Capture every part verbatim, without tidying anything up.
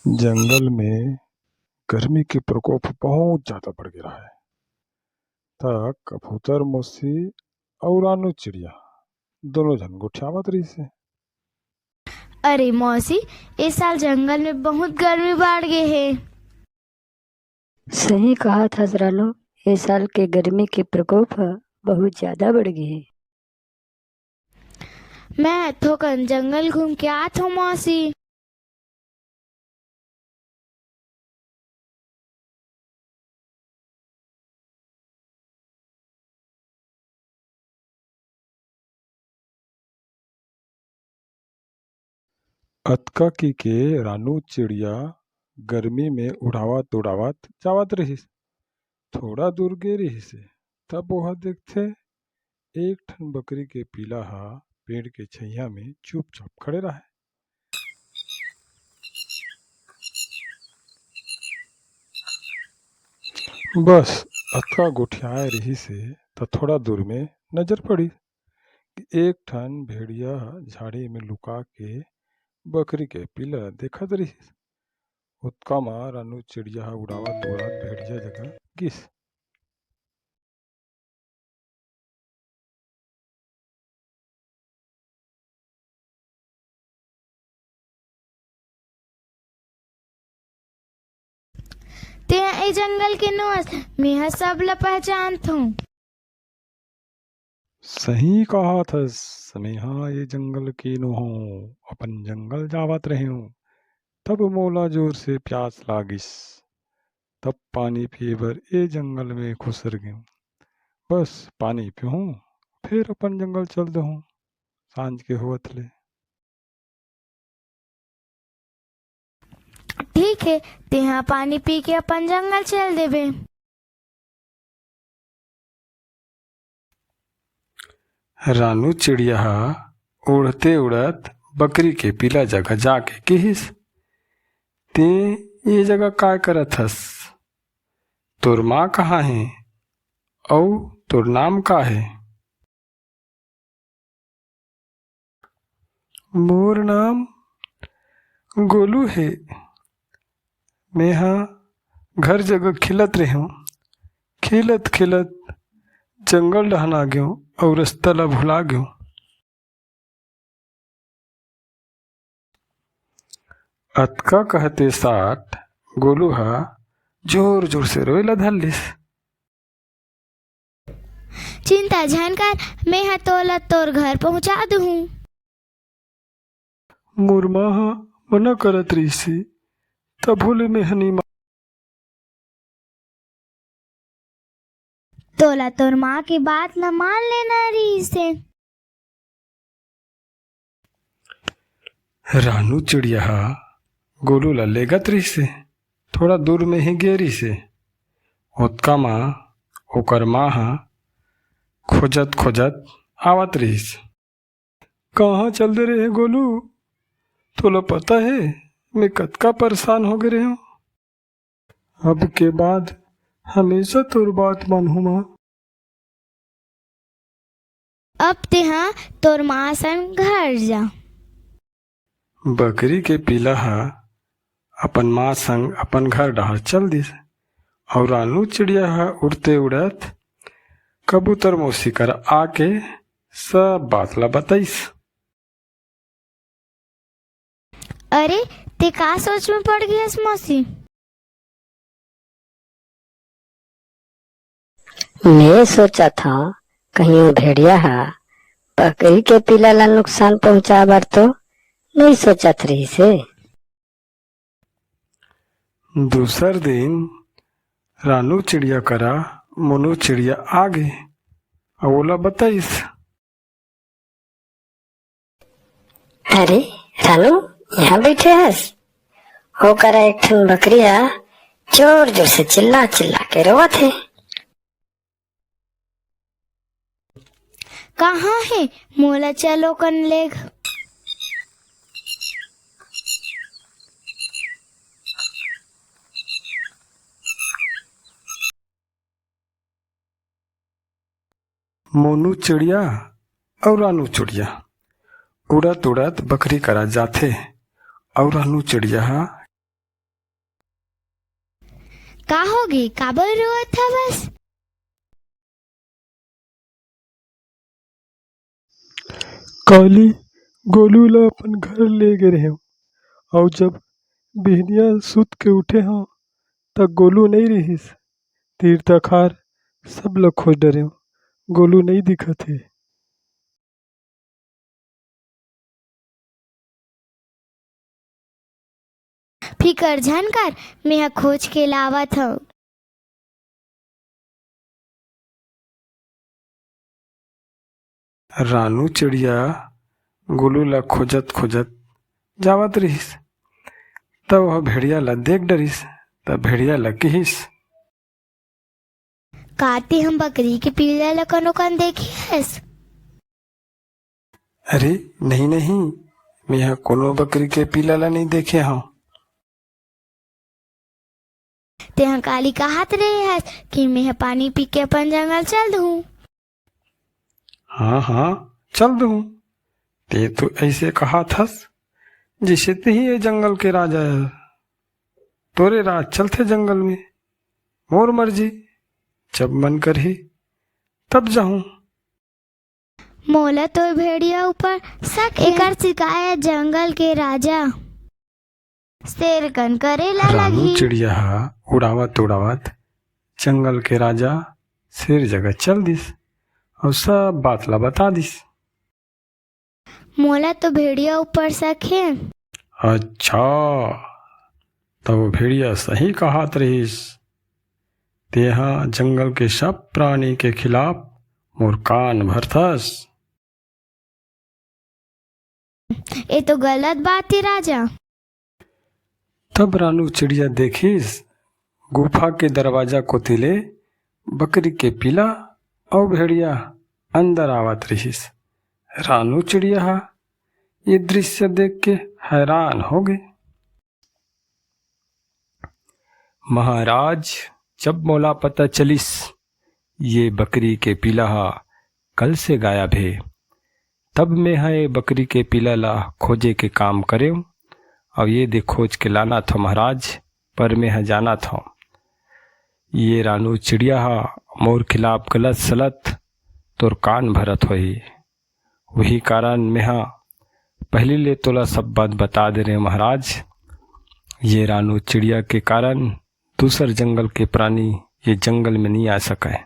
जंगल में गर्मी के प्रकोप बहुत ज्यादा बढ़ गे रहय। त कबूतर मौसी अउ रानू चिड़िया दोनों झन गोठियावत रहिस हे। अरे मौसी, ए साल जंगल में बहुत गर्मी बढ़ गे हे। सही कहत हस रानू, ए साल के गर्मी के प्रकोप ह बहुत ज्यादा बढ़ गे हे। मैं थोकन जंगल घूम के आत हूँ मौसी। अतका कहिके रानू चिड़िया गर्मी में उड़ावत उड़ावत जावत रहिस। थोड़ा दूर गे रहिस हे, तब ओह देखथे, एक ठन बकरी के पिला ह पेड़ के छइहां में चुपचाप खड़े रहय। बस अतका गोठियाए रहिस हे, त थोड़ा दूर में नजर पड़िस कि एक ठन भेड़िया ह झाड़ी में लुका के बकरी के पिला देखत रहिस। ओतका म रानू चिड़िया ह उड़ावत उड़ावत भेड़िया जगह गिस। तें ए जंगल के नोहस, मेंह सब ल पहचानथंव। सही कहत हस, मेंहा ए जंगल के नोहंव, अपन जंगल जावत रहेंव, तब मोला जोर से प्यास लागिस, तब पानी पीए बर ए जंगल में खुसर गेंव। बस पानी पीहूं, फेर अपन जंगल चल देहूं, सांझ के होवत ले। ठीक हे, तेंहा पानी पी के अपन जंगल चल देबे। रानू चिड़िया ह उड़ते उड़त बकरी के पिला जगह जाके किहिस, "तें ये जगह काय करत हस? तोर माँ कहाँ हे? अऊ तोर नाम का हे?" "मोर नाम गोलू हे। मेंहा घर जगह खेलत रेहेंव। खेलत खेलत जंगल डहन आ गेंव अऊ रस्ता ला भुला गेंव।" अतका कहते साठ गोलू ह जोर जोर से रोए ला धर लिस। "चिंता झन कर, मेंहा तोला तोर घर पहुंचा दूहूं।" "मोर माँ ह मना करत रहिसे, तभो ले मेंहा नी मा-" "तोला तोर माँ के बात ला मान लेना रहिसे।" रानू चिड़िया ह गोलू ला लेगत रहिसे, थोड़ा दूर में ही गे रहिसे। ओतका म ओकर माँ ह खोजत खोजत आवत रहिस। "कहाँ चल दे रहे गोलू? तोला पता हे, मैं कतका परेशान हो गे रहेंव। अब के बाद हमेशा तोर बात मानहूं माँ।" "अब तेंहा तोर माँ संग घर जा।" बकरी के पिला ह अपन माँ संग अपन घर डहर चल दिस, अऊ रानू चिड़िया ह उड़ते उड़त कबूतर मौसी कर आके सब बात ला बताइस। "अरे, तें का सोच में पड़ गेस मौसी?" "मैं सोचत हंव, कहीं वो भेड़िया ह बकरी के पिला ला नुकसान पहुंचा बर तो नहीं सोचत रहिसे।" दूसर दिन रानू चिड़िया करा मोनू चिड़िया आ गे, अऊ ओला बताइस। "अरे रानू, यहाँ बैठे हस?" "ओकरा एक ठन बकरी ह जोर जोर से चिल्ला चिल्ला के रोवत हे।" "कहाँ हे? मोला चल ओकन लेग।" मोनू चिड़िया अऊ रानू चिड़िया उड़त उड़त बकरी करा जाथे, अऊ रानू चिड़िया ह का होगे, काबर रोवत हवस? काली गोलू ला अपन घर ले गे रहेंव, अउ जब बिहनिया सुत के उठे हंव, त गोलू नइ रिहिस। तीर तखार सब ल खोज डरेंव, गोलू नइ दिखत हे। फिकर झन कर, मेंह खोज के लावत हंव। रानू चिड़िया गोलू ला खोजत खोजत जावत रिहिस, तब वह भेड़िया ला देख डरिस। तब भेड़िया ला किहिस, "का तेंह बकरी के पीला ला कनो कन देखे हस?" "अरे नहीं नहीं, मेंह कोनो बकरी के पीला ला नइ देखे हंव।" "तेंह काली कहत रहे हस कि मेंह पानी पी के अपन जंगल चल दूहूं।" "हां हां, चल दूहूं। तें तो अइसे कहत हस, जइसे तेंही ए जंगल के राजा हस। तोरे राज चलथे जंगल में, मोर मर्जी, जब मन करही तब जाहूं।" "मोला तो भेड़िया ऊपर शक हे, एकर शिकायत जंगल के राजा शेर कन करे ला लगही।" रानू चिड़िया हा उड़ावत उड़ावत जंगल के राजा शेर जगह चल दिस अउ सब बात ला बता दिस। "मोला तो भेड़िया ऊपर शक हे।" "अच्छा, त वो भेड़िया सही कहत रहिस। तेंहा जंगल के सब प्राणी के खिलाफ मोर कान भरथस।" "ए तो गलत बात हे राजा।" तब रानू चिड़िया देखिस, गुफा के दरवाजा कोति ले बकरी के पीला अउ भेड़िया अंदर आवत रिहिस। रानू चिड़िया हा ये दृश्य देख के हैरान होगे। "महाराज, जब मोला पता चलिस ये बकरी के पीला हा कल से गायब हे, तब मेंह ए बकरी के पीला ला खोजे के काम करेंव, अउ ये दे खोज के लानत हंव महाराज, पर मेंह जानत हंव, ये रानू चिड़िया हा मोर खिलाफ गलत सलत तोर कान भरत होही। उही कारण मेंह पहिली ले तोला सब बात बता दे रहेंव महाराज। ये रानू चिड़िया के कारण दूसर जंगल के प्राणी ये जंगल में नइ आ सकय।"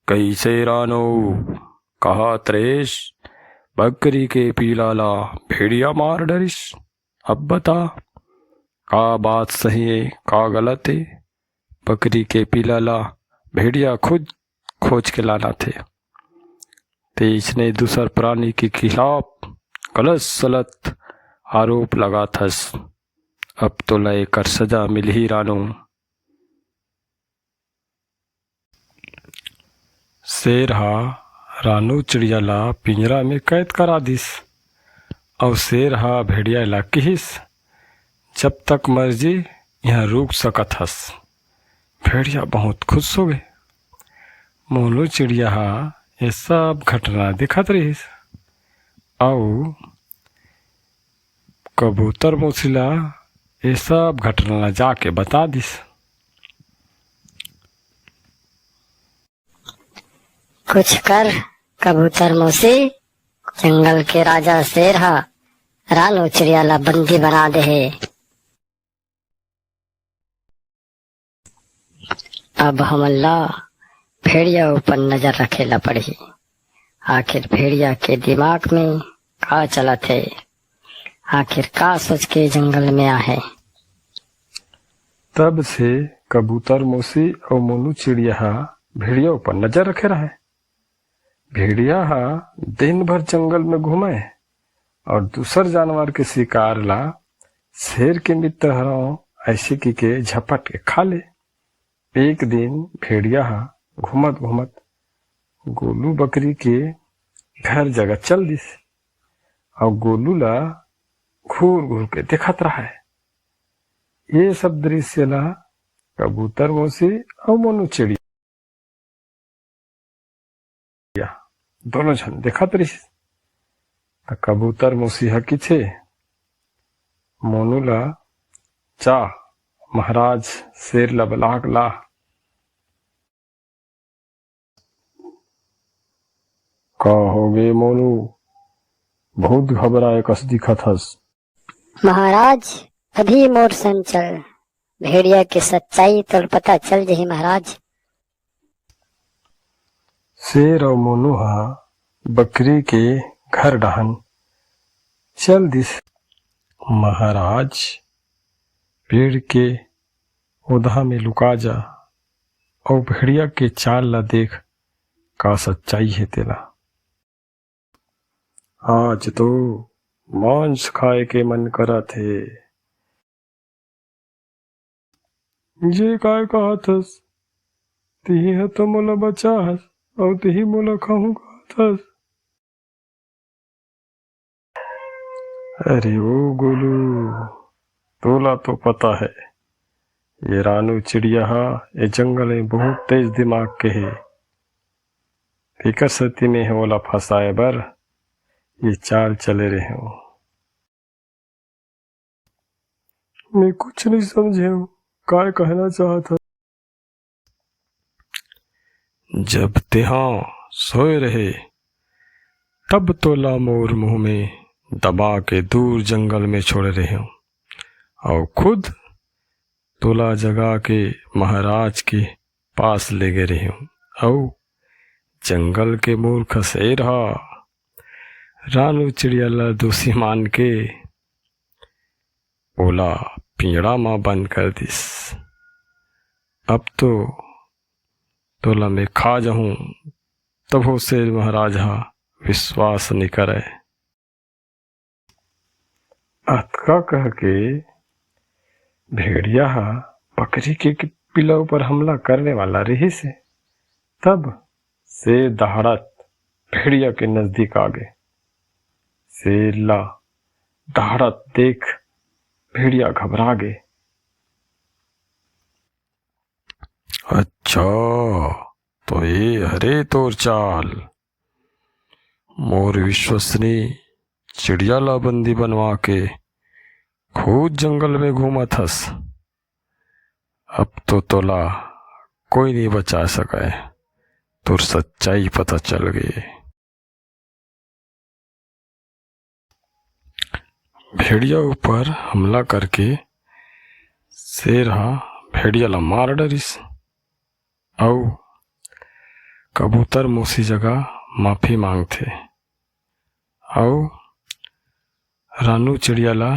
"कइसे रानू?" कहत रेस, "बकरी के पीला ला भेड़िया मार डरिस। अब बता, का बात सही हे, का गलत हे? बकरी के पीला ला भेड़िया खुद खोज के लानत हे। तें इसने दूसर प्राणी के खिलाफ गलत सलत आरोप लगात हस। अब तोला एकर सजा मिलही रानू।" शेर हा रानू चिड़िया ला पिंजरा में कैद करा दिस, अउ शेर हा भेड़िया ला किहिस, "जब तक मर्जी इहां रुक सकत हस।" भेड़िया बहुत खुश होगे। मोनू चिड़िया हा ये सब घटना देखत रिहिस, अउ कबूतर मौसी ला ये सब घटना ला जाके बता दिस। कुछ कर कबूतर मौसी, जंगल के राजा शेर हा रानू चिड़िया ला बंदी बना दे हे। अब हमन ला भेड़िया ऊपर नजर रखे ला पड़ही। आखिर भेड़िया के दिमाग में का चलत हे, आखिर का सोच के जंगल में आहे। तब से कबूतर मौसी अउ मोनू चिड़िया हा भेड़िया ऊपर नजर रखे रहे। भेड़िया हा दिन भर जंगल में घूमे अउ दूसर जानवर के शिकार ला शेर के मित्र हरव ऐसे की के झपट के खा ले। एक दिन भेड़िया हा घूमत घूमत गोलू बकरी के घर जगह चल दिस अउ गोलू ला घूर घूर के देखत रहे। ये सब दृश्य ला कबूतर मौसी अउ मोनू चिड़िया दोनों झन देखत रहिस। त कबूतर मौसी ह किथे मोनू ला, जा महाराज, शेर ला बला के ला। का होगे मोनू, बहुत घबराए कस दिखत हस। महाराज, अभी मोर संग चल, भेड़िया के सच्चाई तोला पता चल जही महाराज। शेर अउ मोनू ह बकरी के घर डहन चल दिस। महाराज, पेड़ के ओदहा में लुका जा अउ भेड़िया के चाल ला देख, का सच्चाई हे तेला। आज तो मांस खाए के मन करत हे। ये काय कहत हस? तिही ह तो मोला बचा हस, अउ तिही मोला खाहूं कहत हस। अरे ओ गोलू, तोला तो पता हे, ये रानू चिड़िया ह ए जंगल में बहुत तेज दिमाग के हे। एकर सेती में ओला फंसाए बर ये चाल चले रहेंव। मैं कुछ नहीं समझेंव, काय कहना चाहत हस? जब तेहा सोए रहे, तब तोला मोर मुंह में दबा के दूर जंगल में छोड़े रहेंव, अउ खुद तोला जगा के महाराज के पास लेगे रहेंव, अउ जंगल के मूर्ख शेर ह रानू चिड़िया ला दोषी मान के ओला पिंजड़ा म बंद कर दिस। अब तो तोला मैं खा जाहूं, तभो शेर महाराज ह विश्वास नइ करय। अतका कह के भेड़िया ह बकरी के पिला ऊपर हमला करने वाला रिहिस हे। तब शेर दहाड़त भेड़िया के नजदीक आगे। शेर ला दहाड़त देख भेड़िया घबरा गे। अच्छा, तो ये हरे तोर चाल। मोर विश्वसनीय चिड़िया ला बंदी बनवा के खुद जंगल में घूमत हस। अब तो तोला कोई नहीं बचा सकय। तोर सच्चाई पता चल गे। भेड़िया ऊपर हमला करके शेर ह भेड़िया ला मार डरिस, अउ कबूतर मोसी जगह माफी मांगथे, अउ रानू चिड़िया ला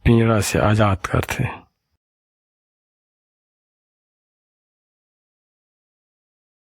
पिंजड़ा से आजाद करथे।